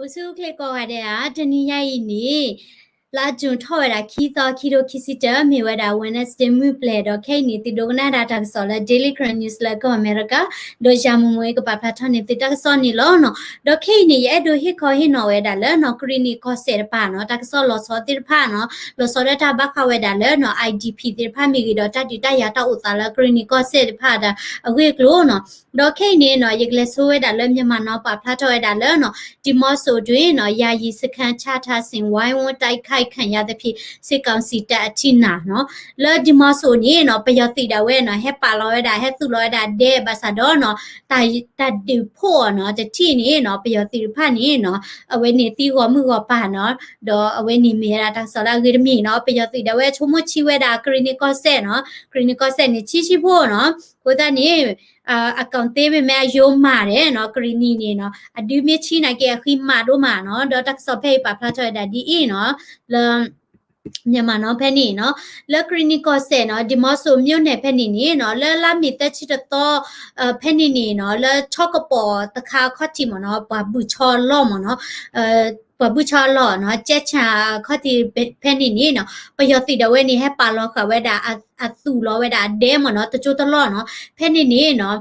အိၣ်ဆူၣ်အိၣ်ချ့ကိးဂၤဒဲးဧါ, တနံၤညါအံၤန့ၣ် လါယူၤထီၣ်ဝဲဒၣ်ခံသီ ခံထိခံဆံတၢ မ့ၢ်ဝဲဒၣ် Wednesday မုၢ်ပျဲၤ ဒီးခဲအံၤန့ၣ် သုဒိကနၣ်တၢ်ကစီၣ်လၢ Daily Karen News လၢကီၢ်အမဲရကၤ, ဒီးယၤမူမူကပာ်ဖျါထီၣ်န့ၢ်သုတၢ်ကစီၣ်န့ၣ်လီၤနီၤ. ဒီးခဲအံၤန့ၣ် ယအဲၣ်ဒိးဟ့ၣ်ခီဟ့ၣ်နီၤဝဲဒၣ်လၢနီၤ ကရံၣ်နံၣ်ကီၢ်စဲၣ်တပၤနီၤ တၢ်ကစီၣ်လီၤဆီသ့ၣ်တဖၣ်နီၤ, လီၤဆီဒၣ်တၢ်ဘၣ်ဃးဝဲဒၣ်လၢနီၤ IDP သ့ၣ်တဖၣ်မ့ၢ်ဂ့ၤ ဒီးတၢ်ဒုးတၢ်ယၤတၢ်အိၣ်သးလၢကရံၣ်နံၣ်ကီၢ်စဲၣ်တဖၣ်ဒီးအဂ့ၢ်အကျိၤနီၤ. ဒီးခဲအံၤန့ၣ်နီၤ ယကလဲၤဆိဝဲဒၣ်လၢ Myanmar Now ပာ်ဖျါထီၣ်ဝဲဒၣ်လၢနီၤ ဒီမော့ဆိုအတွင်းနီၤ ယာယီစခန်းချထားစဉ် ဝိုင်းဝန်းတိုက်ခိုက်ခံရသဖြင့် စစ်ကောင်စီတပ်အထိနာ်နီၤ. လၢဒီမော့ဆိုန့ၣ်နီၤ ပယီၤသုးဒၣ်ဝဲနီၤ ဟဲပာ်လီၤဝဲဒၣ် ဟဲသူၣ်လီၤဝဲဒၣ်ဒဲးဘၣ်ဆၣ်ဒီးနီၤ တၢ်ဒုးဖှိၣ်အီၤနီၤ တထံၣ်န့ၣ်နီၤ ပယီၤသုးတဖၣ်န့ၣ်နီၤ အဝဲန့ၣ်သံဂီၤမုၢ်ဂီၤပၤနီၤ. ဒီးအဝဲန့ၣ်မ့ၢ်ဝဲဒၣ်တၢ်ကစီၣ်လၢအဂ့ၤတမံၤနီၤ ပယီၤသုးဒၣ်ဝဲဆိကမိၣ်ဆံးဝဲဒၣ် ကရံၣ်နံၣ်ကီၢ်စဲၣ်နီၤ ကရံၣ်နံၣ်ကီၢ်စဲၣ်န့ၣ် ဆံးဆံးဖိနီၤ. အဃိသတးန့ၣ် အကီၢ်သ့မ့မ့ၢ်အယိမးဒဲးနီၤ ကရံၣ်နံၣ်န့ၣ်နီၤ အဒုးမ့ၢ်ဆံးနာ်က့ အဃံမးဒိၣ်မးနီၤ. ဒီးတၢ်ကစီၣ်ဖဲအံၤပာ်ဖျါထီၣ်ဝဲဒၣ်ဒ်အံၤနီၤ လၢ Myanmar Now ဖဲန့ၣ်နီၤ လၢကရံၣ်နံၣ်ကီၢ်စဲၣ်နီၤ ဒီမော့ဆိုမြို့နယ် ဖဲန့ၣ်န့ၣ်နီၤ လၢလါမ့ၤသၢဆံတသီ ဖဲန့ၣ်န့ၣ်နီၤ လၢဆီကပီၤတခါခီၣ်ထံးမ့ၢ်နီၤ ပှၤဘုၣ်ဆီလီၢ်မ့ၢ်နီၤ ပှၤဘုၣ်ဆီလီၢ်နီၤ ကဲးဆၣ်ခီၣ်ထံးဖဲန့ၣ်န့ၣ်နီၤ ပယီၤသုးဒၣ်ဝဲန့ၣ် ဟဲပာ်လီၤဃာ်ဝဲဒၣ် အသူၣ်လီၤဝဲဒၣ်အဒဲမ့ၢ်နီၤ တကၠိတလီၢ်နီၤ ဖဲန့ၣ်န့ၣ်နီၤ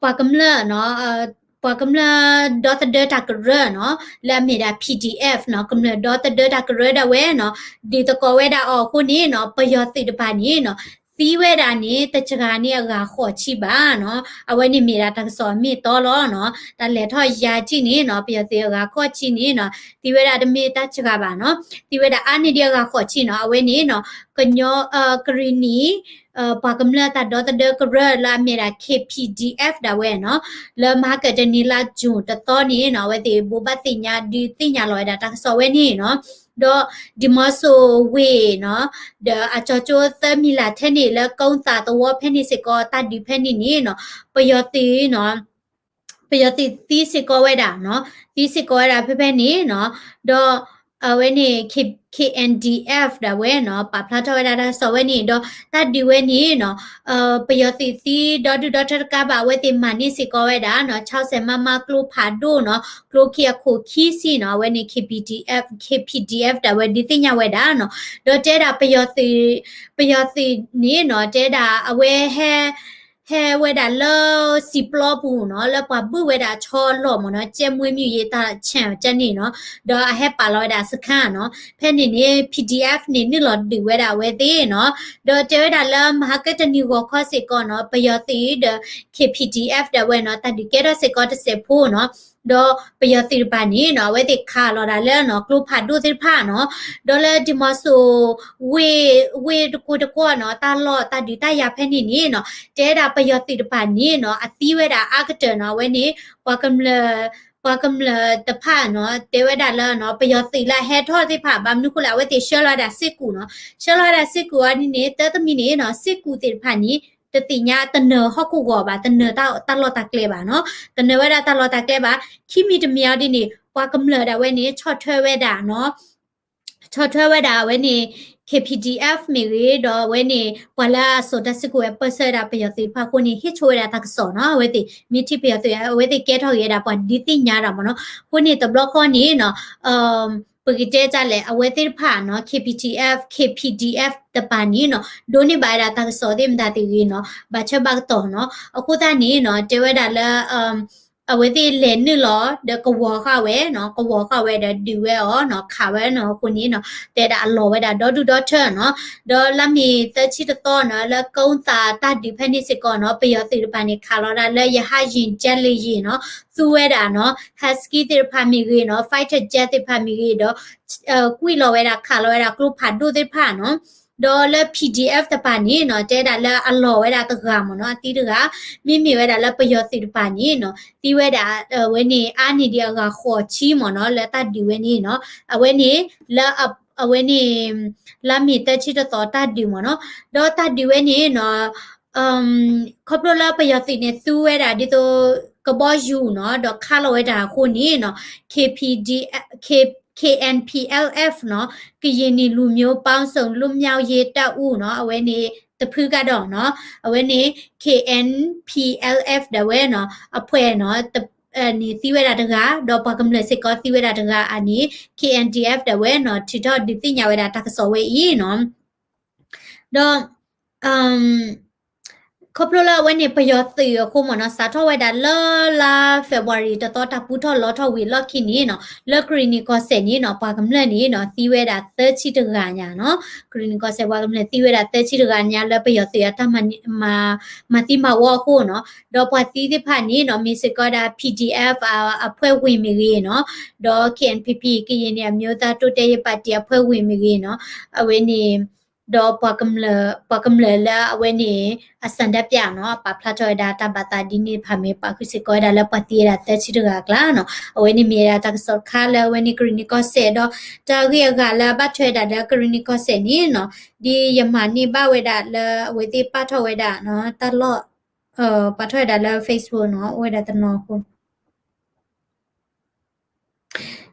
ပှၤကမျၢၢ်နီၤ ပှၤကမျၢၢ်ဒီသဒၢတၢ်ကရၢနီၤ လၢအမ့ၢ်ဒၣ် PDF နီၤ ကမျၢၢ်ဒီသဒၢတၢ်ကရၢဒၣ်ဝဲနီၤ ဒုးသကိးဝဲဒၣ်အီၤအဃိန့ၣ်နီၤ ပယီၤသုးတပၤန့ၣ်နီၤ သံဝဲဒၣ်န့ၣ် တစှၤန့ၢ်အဂၤဃိးဆံဘၣ်နီၤ အဝဲန့ၣ်မ့ၢ်ဒၣ်တၢ်ကစီၣ်အမ့ၢ်အတီလီၤနီၤ တၢ်လဲၤထီၣ်ယါထံၣ်န့ၣ်နီၤ ပယီၤသုးအဂၤဃိးဆံန့ၣ်နီၤ သံဝဲဒၣ်တမ့ၢ်တၢ်စှၤဘၣ်နီၤ သံဝဲဒၣ်အါန့ၢ်ဒံးအဂၤဃိးဆံနီၤ အဝဲန့ၣ်နီၤ ကညီ ကရံၣ်နံၣ် ပှၤကမျၢၢ်တၢ်ဒီသဒၢကရၢလၢအမ့ၢ်ဒၣ် KPDF ဒၣ်ဝဲနီၤ လၢမဟါကတနံၤလါယူၤတသီန့ၣ်နီၤ အဝဲသ့ၣ်ဘိးဘၣ်သ့ၣ်ညါဒုးသ့ၣ်ညါလီၤဝဲဒၣ်တၢ်ကစီၣ်ဝဲန့ၣ်နီၤ ဒီးဒီမော့ဆိုဝ့ၢ်နီၤ ဒီးအကၠီကၠိသၢမံၤလးထဲန့ၣ် လၢကုန်းသာသဝီဖဲန့ၣ်စ့ၢ်ကီး တၢ်ဒုးဖဲန့ၣ်န့ၣ်နီၤ ပယီၤသုးနီၤ ပယီၤသုးသံစ့ၢ်ကီးဝဲဒၣ်နီၤ သံစ့ၢ်ကီးဝဲဒၣ်ဖဲဖဲန့ၣ်နီၤ ဒီးအဝဲန့ၣ် K- KNDF ဒၣ်ဝဲနီၤ ပာ်ဖျါထီၣ်ဝဲဒၣ်တၢ်ကစီၣ်ဝဲန့ၣ် ဒီးတၢ်ဒုးဝဲန့ၣ်နီၤ ပယီၤသုးသံဒီဒုၣ်ဒီထၢတကးဘၣ် အဝဲသ့ၣ်မၤန့ၢ်စ့ၢ်ကီးဝဲဒၣ်နီၤ ဆီဆဲးမးမးကျိဖးဒိၣ်နီၤ ကျိခံအခိၣ်ခံဆံနီၤ အဝဲန့ၣ် KPDF KPDF ဒၣ်ဝဲဒုးသ့ၣ်ညါဝဲဒၣ်နီၤ ဒီးတဲဒၣ်ပယီၤသုး ပယီၤသုးန့ၣ်နီၤ တဲဒၣ်အဝဲဟဲ ဟဲဝဲဒၣ်လၢစံာ်ပျီပူၤနီၤ လၢပှၤဘုၣ်ဝဲဒၣ်ဆီလီၢ်မ့ၢ်နီၤ ကဲမွ့မုၢ်ယ့တၢ်ဆဲးကဲန့ၣ်နီၤ ဒီးအဟဲပာ်လီၤဝဲဒၣ်စခန်းနီၤ ဖဲန့ၣ်န့ၣ် PDF န့ၣ် နုာ်လီၤဒုးဝဲဒၣ်အဝဲသ့ၣ်နီၤ ဒီးတဲဝဲဒၣ်လၢမဟါကတနံၤဂီၤခီစ့ၢ်ကီးနီၤ ပယီၤသုးဒီး KPDF ဒၣ်ဝဲနီၤ တၢ်ဒုးကဲထီၣ်စ့ၢ်ကီးတစဲးဖိနီၤ ဒီးပယီၤသုးတပၤန့ၣ်နီၤ အဝဲသ့ၣ်ခးလီၤဒၣ်လၢနီၤ ကျိဖးဒိၣ်သ့ၣ်တဖၣ်နီၤ ဒီးလၢဒီမော့ဆိုဝ့ၢ် ဝ့ၢ်တကိးတကိးနီၤ တၢ်လီၢ်တၢ်ဒုးတၢ်ယၤဖဲန့ၣ်န့ၣ်နီၤ တဲဒၣ်ပယီၤသုးတပၤန့ၣ်နီၤ အသံဝဲဒၣ်အါကတၢၢ်နီၤ အဝဲန့ၣ် ပှၤကမျၢၢ် ပှၤကမျၢၢ်တဖၣ်နီၤ တဲဝဲဒၣ်လၢနီၤ ပယီၤသုးလၢအဟဲထီၣ်သ့ၣ်တဖၣ် ဘၣ်မနုၤဃိလဲၣ် အဝဲသ့ၣ်ဆှၢလီၤဝဲဒၣ်စ့ၢ်ကီးနီၤ ဆှၢလီၤဝဲဒၣ်စ့ၢ်ကီးအီၤဒ်န့ၣ် တၢ်တမံၤန့ၣ်နီၤ စ့ၢ်ကီးသ့ၣ်တဖၣ်န့ၣ် တသ့ၣ်ညါတနၢၤဟီၣ်ခိၣ်ဂီၤဘၣ် တနၢၤတၢ်လီၢ်တၢ်ကျဲဘၣ်နီၤ တနၢၤဝဲဒၣ်တၢ်လီၢ်တၢ်ကျဲဘၣ် ခံမံၤတမံၤအီၤဒ်န့ၣ် ပှၤကမျၢၢ်ဒၣ်ဝဲန့ၣ် ဆီၣ်ထွဲဝဲဒၣ်နီၤ ဆီၣ်ထွဲဝဲဒၣ်အဝဲန့ၣ် KPDF မ့ၢ်ဂ့ၤ ဒီးအဝဲန့ၣ် ပှၤလၢအစိာ်တၢ်စုကဝဲၤ ပၢၢ်ဆၢဝဲဒၣ်ပယီၤသုးတဖၣ်အဃိန့ၣ် ဟ့ၣ်ဆိဝဲဒၣ်တၢ်ကစီၣ်နီၤ အဝဲသ့ၣ် မ့ၢ်ထံၣ်ပယီၤသုး အဝဲသ့ၣ်ကဲထီၣ်က့ၤဝဲဒၣ်ပှၤဒုးသ့ၣ်ညါတၢ်မ့ၢ်နီၤ အဃိန့ၣ်တဘျီဃီန့ၣ်နီၤ ပကတဲတၢ်လဲၣ် အဝဲသ့ၣ်တဖၣ်နီၤ KPDF KPDF တပၤန့ၣ်နီၤ ဒိးန့ၢ်ဘၣ်ဝဲဒၣ်တၢ်ကစီၣ်သ့ၣ်မတၤသ့ၣ်ဂ့ၤနီၤ ဘၣ်ဆၢဘၣ်ကတီၢ်နီၤ အဃိသတးန့ၣ်နီၤ တဲဝဲဒၣ်လၢ အဝဲသ့ၣ်လဲၤနုာ်လီၤ ဒီးကဝီၤဃာ်ဝဲနီၤ ကဝီၤဃာ်ဝဲဒီးဒုးဝဲအီၤနီၤ ခးဝဲနီၤ အဃိန့ၣ်နီၤ တဲဒၣ်အလီၢ်ဝဲဒၣ်ဒီဒုၣ်ဒီထၢနီၤ ဒီးလါမ့ၤသၢဆံတသီနီၤ လၢကုန်းသာတၢ်ဒုးဖဲန့ၣ်စ့ၢ်ကီးနီၤ ပယီၤသုးတဖၣ်န့ၣ် ခးလီၤဒၣ်လၢ ရဟတ်ယာဉ် ဂျက်လေယာဉ်နီၤ သူဝဲဒၣ်နီၤ ဟဲးစကံသ့ၣ်တဖၣ်မ့ၢ်ဂ့ၤနီၤ fighter jet သ့ၣ်တဖၣ်မ့ၢ်ဂ့ၤဒီး ကွံာ်လီၤဝဲဒၣ် ခးလီၤဝဲဒၣ်ကျိဖးဒိၣ်သ့ၣ်တဖၣ်နီၤ ဒီးလၢ PDF တပၤန့ၣ်နီၤ တဲဒၣ်လၢအလီၢ်ဝဲဒၣ်တဂၤမ့ၢ်နီၤ အသံတဂၤ မ့မ့ၢ်ဝဲဒၣ်လၢပယီၤသုးတပၤန့ၣ်နီၤ သံဝဲဒၣ် အဝဲန့ၣ် အါန့ၢ်ဒံးအဂၤဃိးဆံမ့ၢ်နီၤ လၢတၢ်ဒုးဝဲန့ၣ်နီၤ အဝဲန့ၣ် လၢအ အဝဲန့ၣ် လါမ့ၤသၢဆံတသီတၢ်ဒုးမ့ၢ်နီၤ ဒီးတၢ်ဒုးဝဲန့ၣ်နီၤ ခီဖျိလၢပယီၤသုးန့ၣ် သူဝဲဒၣ်ဒ်သိး ကဘီယူၤနီၤ ဒီးခးလီၤဝဲဒၣ်အဃိန့ၣ်နီၤ KPD K- KNPLF နီၤ ကရင်နီလူမျိုးပေါင်းစုံလွတ်မြောက်ရေးတပ်ဦးနီၤ အဝဲန့ၣ် တဖုကဒီးနီၤ အဝဲန့ၣ် KNPLF ဒၣ်ဝဲနီၤ အဖွဲ့နီၤ န့ၣ်သံဝဲဒၣ်တဂၤ ဒီးပှၤကမျၢၢ်စ့ၢ်ကီးသံဝဲဒၣ်တဂၤအန့ၣ် K N D F ဒၣ်ဝဲနီၤ ထုးထီၣ်ဒုးသ့ၣ်ညါဝဲဒၣ်တၢ်ကစီၣ်ဝဲအံၤနီၤ. ဒီး ခီဖျိလၢအဝဲန့ၣ် ပယီၤသုးအဃိမ့ၢ်နီၤ စးထီၣ်ဝဲဒၣ်လၢလါ February တသီတၢ်ပူထီၣ်လီထီၣ်ဝံၤအလီၢ်ခံန့ၣ်နီၤ လၢကရံၣ်နံၣ်ကီၢ်စဲၣ်န့ၣ်နီၤ ပှၤကမျၢၢ်န့ၣ်နီၤ သံဝဲဒၣ်သၢဆံတဂၤညါနီၤ ကရံၣ်နံၣ်ကီၢ်စဲၣ်ပှၤကမျၢၢ်သံဝဲဒၣ်သၢဆံတဂၤညါလၢပယီၤသုးအတၢ်မၤ မၤသံမၤဝီအဃိနီၤ ဒီးပှၤသံသ့ၣ်တဖၣ်န့ၣ်နီၤ မ့ၢ်စ့ၢ်ကီးဒၣ် P D F အဖွဲ့ဝင်မ့ၢ်ဂ့ၤနီၤ ဒီး K N P P ကရင်နီၤ အမျိုးသားတိုးတက်ရေးပါတီ အဖွဲ့ဝင်မ့ၢ်ဂ့ၤနီၤ အဝဲန့ၣ် ဒီးပှၤကမျၢၢ် ပှၤကမျၢၢ်လၢအဝဲန့ၣ် အဆန္ဒပြနီၤ ပာ်ဖျါထီၣ်ဝဲဒၣ်တၢ်ဘၣ်သးဒ်န့ၣ်တဖၣ်မ့ၢ်ပာ်ဃုာ်စ့ၢ်ကီးဝဲဒၣ်လၢပှၤသံဝဲဒၣ်သၢဆံတဂၤအကျါနီၤ အဝဲန့ၣ်မ့ၢ်ဝဲဒၣ်တၢ်ကစီၣ်တခါလၢအဝဲန့ၣ်ကရံၣ်နံၣ်ကီၢ်စဲၣ်ဒီး တၢ်ဂ့ၢ်အဂၤလၢအဘၣ်ထွဲဝဲဒၣ်လၢကရံၣ်နံၣ်ကီၢ်စဲၣ်န့ၣ်နီၤ ဒ်ယမၤန့ၢ်ဘၣ်ဝဲဒၣ်လၢအဝဲသ့ၣ်ပာ်ထီၣ်ဝဲဒၣ်နီၤ တၢ်လီၢ် ပာ်ထီၣ်ဝဲဒၣ်လၢ Facebook နီၤ အိၣ်ဝဲဒၣ်တနီၤအဃိ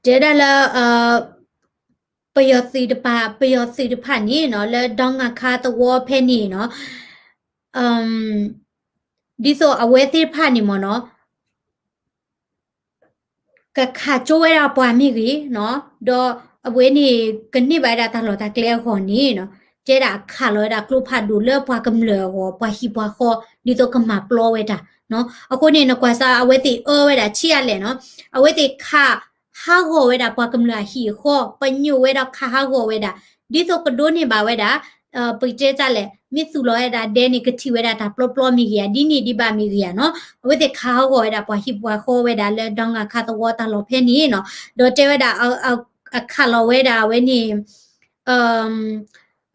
တဲဒၣ်လၢ ပယီၤသုးတပၤ ပယီၤသုးတဖၣ်န့ၣ်နီၤ လၢဒီငါခါသဝီဖဲန့ၣ်နီၤ ဒ်သိးအဝဲသ့ၣ်တဖၣ်န့ၣ်မ့ၢ်နီၤ ကခးကၠိဝဲဒၣ်ပှၤမ့ၢ်ဂ့ၤနီၤ ဒီးအဝဲန့ၣ် ကန့ၢ်ဘၣ်ဝဲဒၣ်တၢ်လီၢ်တၢ်ကျဲအဂီၢ်န့ၣ်နီၤ တဲဒၣ်ခးလီၤဝဲဒၣ်ကျိဖးဒိၣ်လၢပှၤကမျၢၢ်အဂီၢ် ပှၤဟံၣ်ပှၤဃီ ဒ်သိးကမၤပျီဝဲတၢ်နီၤ အဃိန့ၣ် နကွၢ်စ့ၢ်အဝဲသ့ၣ်အၢဝဲဒၣ်ဆံးအါလဲၣ်နီၤ အဝဲသ့ၣ်ခးဟးဂီၤဝဲဒၣ်ပှၤကမျၢၢ်အဟံၣ်အဃီ ပညိၣ်ဝဲဒီးခးဟးဂီၤဝဲဒၣ် ဒ်သိးကဒိးန့ၢ်ဘၣ်ဝဲဒၣ် ပကတဲတၢ်လဲၣ် မ့ၢ်သူၣ်လီၤဝဲဒၣ်ဒဲန့ၣ် ကထံၣ်ဝဲဒၣ်တၢ်ပျီပျီမ့ၢ်ဂ့ၤဧါ ဒ်န့ၣ်ဒ်ဘၣ်မ့ၢ်ဂ့ၤဧါနီၤ အဝဲသ့ၣ်ခးဟးဂီၤဝဲဒၣ်ပှၤဟံၣ်ပှၤဃီဝဲဒၣ်လၢဒီငါခါသဝီတၢ်လီၢ်ဖဲန့ၣ်နီၤ ဒီးတဲဝဲဒၣ် အခးလီၤဝဲဒၣ်အဝဲန့ၣ်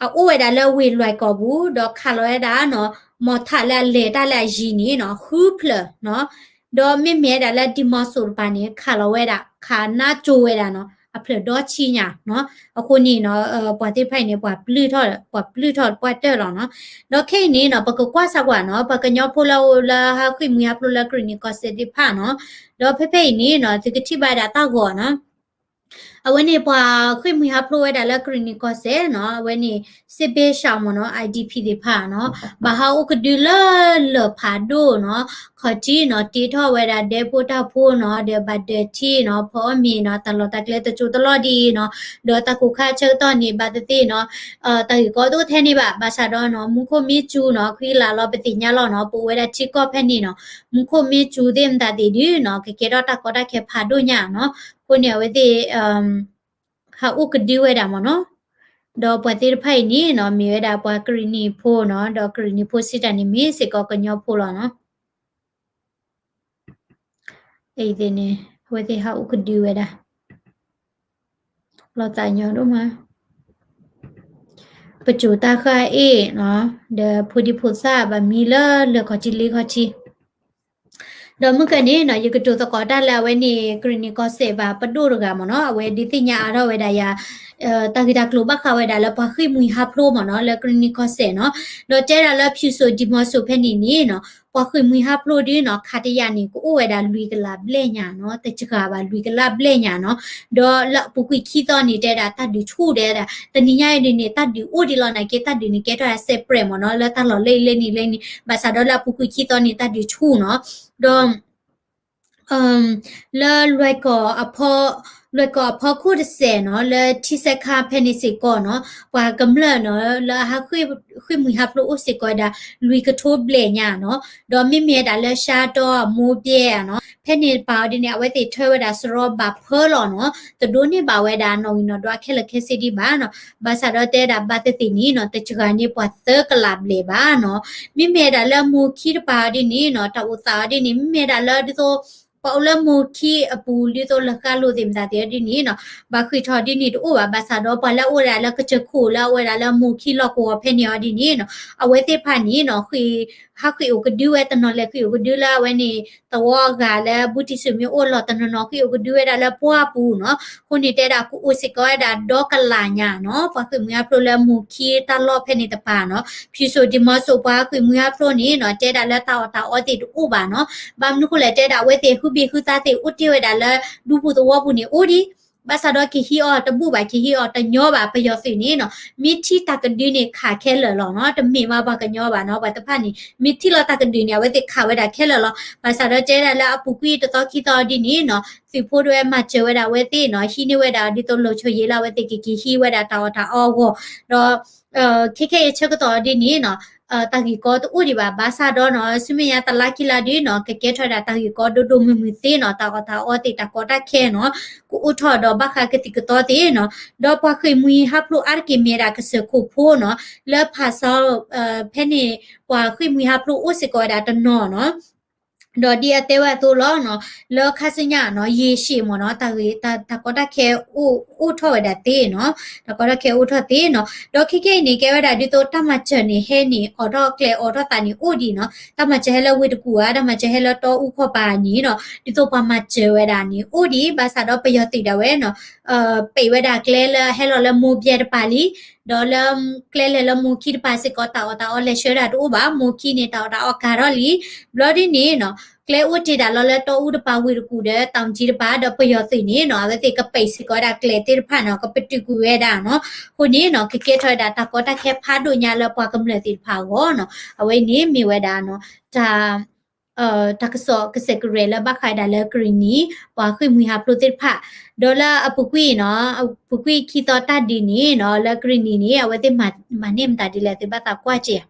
အအိၣ်ဝဲဒၣ်လၢဝ့ၢ်လွဲၢ်ကီၢ်ပူၤ ဒီးခးလီၤဝဲဒၣ်နီၤ မီၢ်ထးလၢအလဲၤတၢ်လၢအယံၤန့ၣ်နီၤ ဃုဖျၢၣ်နီၤ ဒီးမ့မ့ၢ်ဝဲဒၣ်လၢဒံမီစိၤတပၤန့ၣ် ခးလီၤဝဲဒၣ် ခးနါကၠိဝဲဒၣ်နီၤ အဖျၢၣ်ဒီဆံညါနီၤ အဃိန့ၣ်နီၤ ပှၤသ့ၣ်တဖၣ်အံၤန့ၣ် ပှၤပျုၢ်ထီၣ် ပှၤပျုၢ်ထီၣ်ပှၢ်တၢၢ်လီၤနီၤ ဒီးခဲအံၤန့ၣ်နီၤ ပကကွၢ်စၢ်ကွၢ်နီၤ ပှၤကညီဖိလၢအအိၣ်လၢဟးဃ့ၢ်မှံဟးဖျိးလၢကရံၣ်နံၣ်ကီၢ်စဲၣ်သ့ၣ်တဖၣ်နီၤ ဒီးဖဲဖဲအံၤန့ၣ်နီၤ သုကထံၣ်ဘၣ်ဝဲဒၣ်တၢ်ဂီၤနီၤ အဝဲန့ၣ်ပှၤဃ့ၢ်မှံဟးဖျိးဝဲဒၣ်လၢကရံၣ်နံၣ်ကီၢ်စဲၣ်နီၤ အဝဲန့ၣ် စစ်ဘေးရှောင်မ့ၢ်နီၤ I D P သ့ၣ်တဖၣ်နီၤ ဘၣ်ဟးအိၣ်ကဒုလၢလၢၢ်ဖးဒိၣ်နီၤ ခီၣ်ထံးနီၤ တ့ထီၣ်ဝဲဒၣ်ဒဲဖိတၢ်ဖိနီၤ ဒီးဘၣ်ဒၢးထံနီၤ ဖီအီၣ်မ့ၤနီၤ တၢ်လီၢ်တၢ်ကျဲတစိၢ်တလီၢ်ဒ်အံၤနီၤ ဒီးတၢ်ကိၢ်ခါဆၢကတီၢ်န့ၣ် ဘၣ်သ့ၣ်သ့ၣ်နီၤ တၢ်ဂ့ၢ်ကီတအိၣ်ထဲန့ၣ်ဘၣ် ဘၣ်ဆၣ်ဒီးနီၤ မူခိၣ်မ့ၢ်စူၤနီၤ ခွံလးလီၤပသ့ၣ်ညါလီၤနီၤ ပအိၣ်ဝဲဒၣ်ထံကီၢ်ဖဲန့ၣ်နီၤ မူခိၣ်မ့ၢ်စူၤသ့ၣ်မတၤသ့ၣ်ဒုးနီၤ ကကဲထီၣ်တၢ်ကီတၢ်ခဲဖးဒိၣ်ညါနီၤ အဃိန့ၣ် အဝဲသ့ၣ် ဟးအိၣ်ကဒုဝဲဒၣ်မ့ၢ်နီၤ ဒီးပှၤသ့ၣ်တဖၣ်အံၤန့ၣ်နီၤ မ့ၢ်ဝဲဒၣ်ပှၤကရံၣ်နံၣ်ဖိနီၤ ဒီးကရံၣ်နံၣ်ဖိစံးတၢ်န့ၣ် မ့ၢ်စ့ၢ်ကီးကညီဖိလီၤနီၤ အံၤသ့ၣ်န့ၣ် အဝဲသ့ၣ်ဟးအိၣ်ကဒုဝဲဒၣ် လီၤသးညီဒိၣ်မး ပစိၤတၢ်ဃၢ်အ့ၣ်နီၤ ဒီးဖိဒံဖိသၣ်ဘၣ်မံလၢလၢၢ်ခီၣ်ထံးလ့ခီၣ်ထံး ဒီးမုၢ်ကန့ၣ်နီၤ ယကတိၤသကိးတၢ်လၢအဝဲန့ၣ် ကရံၣ်နံၣ်ကီၢ်စဲၣ်ဘၣ်ပဒိၣ်တဂၤမ့ၢ်နီၤ အဝဲဒုးသ့ၣ်ညါအါထီၣ်ဝဲဒၣ်ယၤ တၢ်ဂ့ၢ်တၢ်ကျိၤဘၣ်ဃးဝဲဒၣ်လၢပှၤဃ့ၢ်မှံဟးဖျိးမ့ၢ်နီၤ လၢကရံၣ်နံၣ်ကီၢ်စဲၣ်နီၤ ဒီးတဲဒၣ်လၢဖၠူၣ်စိၣ်ဒံမီစိၣ်ဖဲန့ၣ်န့ၣ်နီၤ ပှၤဃ့ၢ်မှံဟးဖျိးဒုးနီၤ ခးတယာ်န့ၣ် ကအိၣ်ဝဲဒၣ်လွံၢ်ကလးဘျဲၣ်ညါနီၤ တစှၤဘၣ်လွံၢ်ကလးဘျဲၣ်ညါနီၤ ဒီးလၢအပူၤကွံာ်ခံသီန့ၣ် တဲဒၣ်တၢ်ဒုးဆူၣ်ဒဲဒၣ် တနံၤညါအံၤဒ်န့ၣ် တၢ်ဒုးအိၣ်ဒံးလီၤနာ်က့ တၢ်ဒုးန့ၣ်ကဲထီၣ် separate မ့ၢ်နီၤ လၢတၢ်လီၢ်လၢအံၤလၢန့ၣ်လၢန့ၣ် ဘၣ်ဆၣ်ဒီးလၢအပူၤကွံာ်ခံသီန့ၣ် တၢ်ဒုးဆူၣ်နီၤ ဒီး လၢလွဲၢ်ကီၢ်အဖီ လွဲၢ်ကီၢ်အဖီခိၣ်တစဲးနီၤ လၢထံဆဲးခါဖဲန့ၣ်စ့ၢ်ကီးနီၤ ပှၤကမျၢၢ်နီၤ လၢအဟးဃ့ၢ်မှံဟးဖျိးအိၣ်စ့ၢ်ကီးဝဲဒၣ် လွံၢ်ကထိဘျဲၣ်ညါနီၤ ဒီးမ့မ့ၢ်ဝဲဒၣ်လၢရှါတီၢ်မိၢ်ဘဲၣ်နီၤ ဖဲန့ၣ်တပၤအီၤဒ်န့ၣ် အဝဲသ့ၣ်ထၢဝဲဒၣ်စရီဘၣ်ဖၢလီၤနီၤ တဒိးန့ၢ်ဘၣ်ဝဲဒၣ်နီၣ်ဂံၢ်နီၣ်ဒွးခဲလၢာ်ခဲဆ့ဒံးဘၣ်နီၤ ဘၣ်ဆၣ်ဒီးတဲဒၣ်ဘၣ်သ့ၣ်သ့ၣ်န့ၣ်နီၤ တစှၤန့ၢ်ပှၤသၢကလးဘျဲၣ်ဘၣ်နီၤ မ့မ့ၢ်ဝဲဒၣ်လၢမိၢ်ခံတပၤအီၤဒ်န့ၣ်နီၤ တၢ်အိၣ်သးအီၤဒ်န့ၣ် မ့မ့ၢ်ဝဲဒၣ်လၢဒ်သိး ပှၤအိၣ်လၢမိၢ်ခံအပူၤ ဒ်သိးလၢဃါလိာ်သ့ၣ်မတၤသ့ၣ်အီၤဒ်န့ၣ်နီၤ ဘၣ်ဃ့ၢ်ထီၣ်ဒ်န့ၣ်တအိၣ်ဘၣ် ဘၣ်ဆၣ်ဒီးပှၤလၢအအိၣ်ဝဲဒၣ်လၢကစၢၢ်ခိၣ်လၢအအိၣ်ဝဲဒၣ်လၢမိၢ်ခံလီၢ်ကဝီၤဖဲန့ၣ်အီၤဒ်န့ၣ်နီၤ အဝဲသ့ၣ်တဖၣ်န့ၣ်နီၤ ဃ့ၢ် ဟးဃ့ၢ်အိၣ်ကဒုဝဲတနီၤလဲၤဃ့ၢ်အိၣ်ကဒုလၢအဝဲန့ၣ် သဝီအဂၤလၢဘူးတံၢ်စူၣ်မ့ၢ်အိၣ်လီၤတနီၤနီၤ ဃ့ၢ်အိၣ်ကဒုဝဲဒၣ်လၢပှၢ်ပူၤနီၤ အဃိန့ၣ်တဲဒၣ်ကအိၣ်စ့ၢ်ကီးဝဲဒၣ်ဒီကလးညါနီၤ ပှၤဃ့ၢ်မှံဟးဖျိးလၢမိၢ်ခံတၢ်လီၢ်ဖဲန့ၣ်တပၤနီၤ ဖၠူၣ်စိၣ်ဒံမီစိၣ်ပှၤဃ့ၢ်မှံဟးဖျိးန့ၣ်နီၤ တဲဒၣ်လၢတၢ်အီၣ်တၢ်အီသ့ၣ်တအိၣ်ဘၣ်နီၤ ဘၣ်မနုၤဃိလဲၣ်တဲဒၣ်အဝဲသ့ၣ်ဟုဘ့ၣ်ဟုသါသ့ၣ်အိၣ်တ့ၢ်ဝဲဒၣ်လၢဒူပူၤသဝီပူၤန့ၣ်အိၣ်ဒံး ဘၣ်ဆၣ်ဒီးကဟံးအီၤတဘူၣ်ဘၣ်, ကဟံးအီၤတညီဘၣ်, ပယီၤသုးန့ၣ်နီၤ မ့ၢ်ထံၣ်တၢ်ကဒုန့ၣ်ခးခဲလၢာ်လီၤနီၤ, တမ့ၢ်မးပှၤကညီဘၣ်နီၤ, ပှၤတဖၣ်န့ၣ် မ့ၢ်ထံၣ်လီၤတၢ်ကဒုန့ၣ် အဝဲသ့ၣ်ခးဝဲဒၣ်ခဲလၢာ်လီၤ. ဘၣ်ဆၣ်ဒီးတဲဒၣ်လၢအပူၤကွံာ်တသီခံသီဒ်န့ၣ်နီၤ သုးဖိဒၣ်ဝဲမၤစၢၤဝဲဒၣ်အဝဲသ့ၣ်နီၤ, ဟံးန့ၢ်ဝဲဒၣ်ဒ်သိး လုံခြုံရေး လၢအဝဲသ့ၣ်ကက့ၤဟံးဝဲဒၣ်တၢ်အီၣ်တၢ်အီအဂီၢ်, ဒီး ခဲခဲအံၤဆၢကတီၢ်ဒ်န့ၣ်နီၤ တၢ်ဂ့ၢ်ကီတအိၣ်ဒံးဘၣ်, ဘၣ်ဆၣ်ဒီးနီၤ ဆူမဲာ်ညါတလါခံလါဒ်နီၤ ကကဲထီၣ်ဝဲဒၣ်တၢ်ဂ့ၢ်ကီဒိၣ်ဒိၣ်မုၢ်မုၢ်သ့နီၤ, တၢ်အီၣ်တၢ်အီသ့ၣ် တၢ်ကီတၢ်ခဲနီၤ ကအိၣ်ထီၣ်ဒီးဘၣ်ဃးကသံၣ်ကသီသ့ၣ်နီၤ, ဒီးပှၤဃ့ၢ်မှံဟးဖျိးအါတက့ၢ်မ့ၢ်ဝဲဒၣ်ကစၢၢ်ခိၣ်ဖိနီၤ, လၢဖးစီ ဖဲန့ၣ် ပှၤဃ့ၢ်မှံဟးဖျိးအိၣ်စ့ၢ်ကီးဝဲဒၣ်တနီၤနီၤ ဒီးဒ်အတဲဝဲအသိးလီၤနီၤ, လၢခါဆူညါနီၤ ရေရှည်မ့ၢ်နီၤ တၢ်ဂ့ၢ် တၢ် တၢ်ကီတၢ်ခဲအိၣ် အိၣ်ထီၣ်ဝဲဒၣ်သ့နီၤ, တၢ်ကီတၢ်ခဲအိၣ်ထီၣ်သ့နီၤ, ဒီးခဲခဲအံၤန့ၣ် ကဲဝဲဒၣ်ဒ်သိးတၢ်မၤစၢၤန့ၣ် ဟဲန့ၣ် အိးထီၣ်ကျဲအိးထီၣ်သးန့ၣ်အိၣ်ဒံးနီၤ, တၢ်မၤစၢၤဟဲလၢဝ့ၢ်တကူၣ်ဧါ, တၢ်မၤစၢၤဟဲလၢတီအူခီၣ်ပၤန့ၣ်နီၤ, ဒ်သိးပှၤမၤစၢၤဝဲဒၣ်န့ၣ်အိၣ်ဒံး, ဘၣ်ဆၣ်ဒီးပယီၤသုးဒၣ်ဝဲနီၤ ပံးဝဲဒၣ်ကျဲလၢဟဲလီၤလၢမိၢ်ဘဲတပၤလံ, ဒီးလၢကျဲလဲၤလၢမိၢ်ခံတပၤစ့ၢ်ကီး တၢ်အီၣ်တၢ်အီလဲၤဆှၢဒၣ်တအိၣ်ဘၣ်, မိၢ်ခံန့ၣ် တၢ်အီၣ်တၢ်အီကၤထီၣ်လံ, ဘျီဒ်န့ၣ်နီၤ ကျဲအိၣ်တ့ၢ်ဒၣ်လီၤလၢတီအူတပၤ ဝ့ၢ်တကူၣ်ဒီး တီၣ်ကၠံတပၤ ဒီးပယီၤသုးန့ၣ်နီၤ အဝဲသ့ၣ်ကပံးစ့ၢ်ကီးဝဲဒၣ်ကျဲသ့ၣ်တဖၣ်နီၤ ကပတုာ်ကွံာ်ဝဲဒၣ်နီၤ, အဃိန့ၣ်နီၤ ကကဲထီၣ်ဝဲဒၣ်တၢ်ကီတၢ်ခဲဖးဒိၣ်ညါလၢပှၤကမျၢၢ်သ့ၣ်တဖၣ်အဂီၢ်နီၤ, အဝဲန့ၣ်မ့ၢ်ဝဲဒၣ်နီၤ တၢ် တၢ်ကစီၣ်ကစဲးကရဲၣ်လၢဘၣ်ဃးဝဲဒၣ်လၢကရံၣ်နံၤ ပှၤဃ့ၢ်မှံဟးဖျိးသ့ၣ်တဖၣ်, ဒီးလၢအပူၤကွံာ်နီၤ အပူၤကွံာ်ခံသီတၢ်ဒုးန့ၣ်နီၤ လၢကရံၣ်နံၤန့ၣ် အဝဲသ့ၣ်မၤန့ၢ်မတၤဒ်လဲၣ် သုဘၣ်သးကွၢ်က့ၤ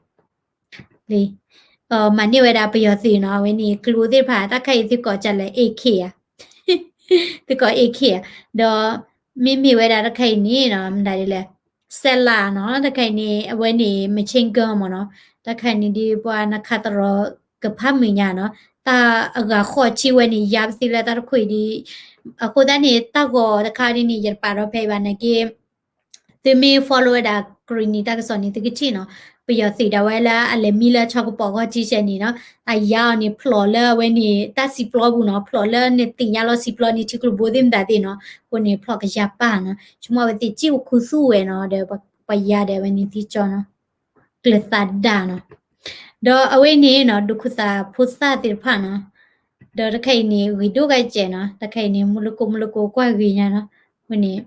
ဧါ လံ မၤန့ၢ်ဝဲဒၣ်ပယီၤသုးနီၤ အဝဲန့ၣ် ကျိသ့ၣ်တဖၣ် တၢ်ခါအံၤသုကိးကလဲၣ် AK ဧါ သုကိး AK ဧါ, ဒီးမ့မ့ၢ်ဝဲဒၣ်တၢ်ခါအံၤန့ၣ်နီၤ မတၤဒ်လဲၣ် စဲးလးနီၤ တၢ်ခါအံၤန့ၣ် အဝဲန့ၣ် machine gun မ့ၢ်နီၤ, တၢ်ခါအံၤန့ၣ်ဒ်ပှၤနခးသရီကဖးမုာ်ညါနီၤ, တၢ်အဂၤဃီၣ်ထံဝဲန့ၣ် ယါပသံလၢတၢ်တခိၣ်အံၤဒ် အဃိသတးန့ၣ် တၢ်ဂီၤတခါဒ်န့ၣ် ယတပာ်ထီၣ်ဖဲအံၤဘၣ်နာ်က့ သုမ့ၢ် follow ဝဲဒၣ်ကရံၣ်နံၤတၢ်ကစီၣ်န့ၣ် သုကထံၣ်နီၤ, ပယီၤသုးဒၣ်ဝဲလၢအလဲၤမံလၢဆီကပီၤဂီၢ်ထံးစဲးန့ၣ်နီၤ, အယါအီၤန့ၣ် ဖျိးလၢအဝဲန့ၣ် တၢ်စံးပျီပူၤနီၤ, ဖျိးလၢနသ့ၣ်ညါလီၤစံးပျီန့ၣ် ထံကျိဘိသ့ၣ်မတၤသ့ၣ်နီၤ, အဃိန့ၣ် ဖျိးကယၤပၢ်နီၤ, ဆိကမိၣ်အဝဲသ့ၣ်စံၣ်အိၣ်ခူသူၣ်ဝဲနီၤ, ဒီးပှၤယါဒီးအဝဲန့ၣ် သံကၠီနီၤ, ကျၢၤသးဒၣ်နီၤ, ဒီးအဝဲန့ၣ်နီၤ ဒိးခိၣ်သၣ်ဖိသၣ်သ့ၣ်တဖၣ်နီၤ, ဒီးတၢ်ခါအံၤန့ၣ် ဂ့ၤဒိၣ်ဂၤစဲးနီၤ, တၢ်ခါအံၤန့ၣ် မူလၢကိမူလၢကိကွၢ်ဂ့ၤညါနီၤ, အဃိန့ၣ်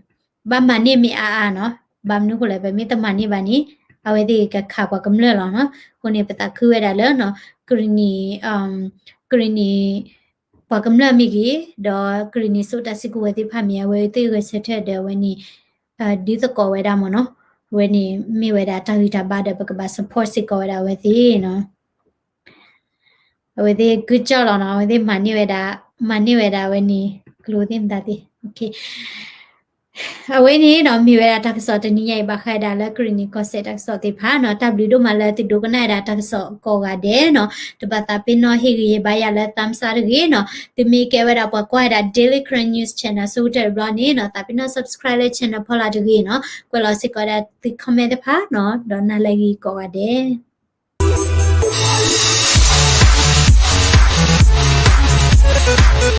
ဘၣ်မၤန့ၢ်မ့ၢ်အါအါနီၤ, ဘၣ်မနုၤဃိလဲၣ် ပမ့ၢ်တမၤန့ၢ်ဘၣ်န့ၣ် အဝဲသ့ၣ်ကခးပှၤကမျၢၢ်လီၤနီၤ, အဃိန့ၣ် ပသးခုဝဲဒၣ်လၢနီၤ ကရံၣ်နံၤ ကရံၣ်နံၤ ပှၤကမျၢၢ်မ့ၢ်ဂ့ၤ, ဒီးကရံၣ်နံၤစိးတၢ်စုကဝဲၤသ့ၣ်တဖၣ်မ့ၢ် အဝဲသ့ၣ်ဂဲၤဆၢထၢၣ်ဒီးအဝဲန့ၣ် ဒုးသကိးဝဲဒၣ်မ့ၢ်နီၤ, အဝဲန့ၣ်မ့ၢ်ဝဲဒၣ်တၢ်ဂံၢ်တၢ်ဘါဒီး ပကဘၣ် support စ့ၢ်ကီးဝဲဒၣ်အဝဲသ့ၣ်နီၤ အဝဲသ့ၣ် good job လီၤနီၤ, အဝဲသ့ၣ်မၤန့ၢ်ဝဲဒၣ်, မၤန့ၢ်ဝဲဒၣ်အဝဲန့ၣ် ကျိသ့ၣ်မတၤသ့ၣ်, အဝဲန့ၣ်နီၤ မ့ၢ်ဝဲဒၣ်တၢ်ကစီၣ်တနံၤညါအံၤ ဘၣ်ဃးဒၣ်လၢကရံၣ်နံၤကီၢ်စဲၣ်တၢ်ကစီၣ်သ့ၣ်တဖၣ်နီၤ, တၢ်ဘျုးဒိၣ်မးလၢသုဒိကနၣ်ဝဲဒၣ်တၢ်ကစီၣ်ကိးဂၤဒဲးနီၤ, တဘၣ်သးပ့ၤနီၣ်ဟ့ၣ်ဂံၢ်ဟ့ၣ်ဘါယၤလၢ thumbs up တဂ့ၤနီၤ, သုမ့ၢ်ကဲဝဲဒၣ်ပှၤကွၢ်ဝဲဒၣ် Daily Karen News Channel ဆိကတၢၢ်တဘျီန့ၣ်နီၤ, သးပ့ၤနီၣ် subscribe လၢ channel ဖီလာ်တဂ့ၤနီၤ, ကွဲးလီၤစ့ၢ်ကီးဝဲဒၣ်သု comment သ့ၣ်တဖၣ်နီၤ, ဒီးနၤလၢအဂ့ၤကိးဂၤဒဲး.